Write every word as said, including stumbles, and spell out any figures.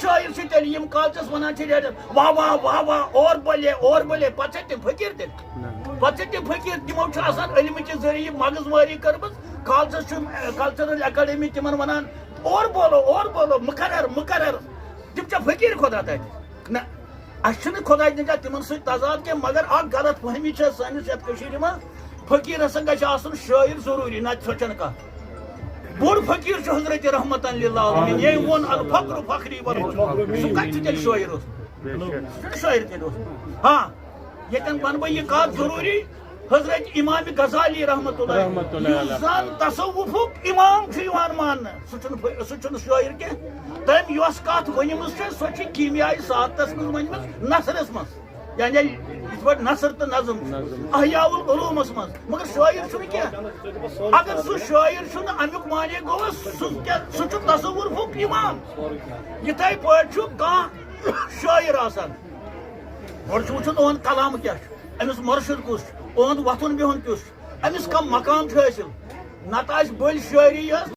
شٲعر چھِ تیٚلہِ، یِم کالچس ونان چھِ ریڈیوس، واہ واہ واہ واہ، اور بولے، اور بولے، پتہٕ چھِ تِم فقیٖر تیٚلہِ۔ پتہٕ چھِ تِم فقیٖر، تِمو چھِ آسان علمہٕ چہِ ذٔریعہٕ مغز وٲری کٔرمٕژ۔ کالچس چھُ، کلچرل اکیڈمی تِمن ونان، اور بولو، اور بولو، مقرر، مقرر۔ تِم چھا فقیٖر خدا تتہِ؟ نہ، اَسہِ چھُنہٕ خداے نجات تِمن سۭتۍ تضاد کینٛہہ، مگر اکھ غلط فہمی چھےٚ سٲنِس یتھ کٔشیٖرِ منٛز۔ فقیٖر ہسا گژھِ آسُن شٲعر ضروٗری، نتہٕ سۄ چھنہٕ کانٛہہ۔ بوٚڑ فقیٖر چھُ حضرت رحمتن للعالمین، ییٚمۍ ووٚن، "الفقر فخری ورحمتہ۔" سُہ کتہِ چھُ تیٚلہِ شٲعر اوسمُت؟ سُہ چھُنہٕ شٲعر تیٚلہِ اوسمُت۔ ہاں، ییٚتٮ۪ن ونہٕ بہٕ یہِ کتھ ضروٗری، حضرت امام غزالی رحمتہ اللہ، رحمتہ اللہ یُس علیہ۔ زن تصوفُک امام چھُ یِوان ماننہٕ، سُہ چھُنہٕ فٲ-، سُہ چھُنہٕ شٲعر کینٛہہ۔ تٔمۍ یۄس کتھ ؤنمٕژ چھےٚ، سۄ چھِ کیٖمیایہِ سعادتس منٛز ؤنمٕژ، نثرس منٛز۔ یعنی یِتھ پٲٹھۍ نثر تہٕ نظم چھُ نظم۔ احیاء العلومس منٛز، مگر شٲعر چھُنہٕ کینٛہہ۔ اگر سُہ شٲعر چھُنہٕ، امیُک معنی گوٚو، سُہ کیٛاہ، سُہ چھُ تصوفُک امام۔ یِتھے پٲٹھۍ چھُ کانٛہہ شٲعر آسان، گۄڈٕ چھُ وٕچھُن، اُہُنٛد کلام کیٛاہ چھُ، أمِس مرشد کُس چھُ، اُہُنٛد وۄتھُن بِہُن کیُس چھُ، أمِس کم مقام چھُ حٲصِل۔ نتہٕ آسہِ بٔلۍ شٲعری یٲژ،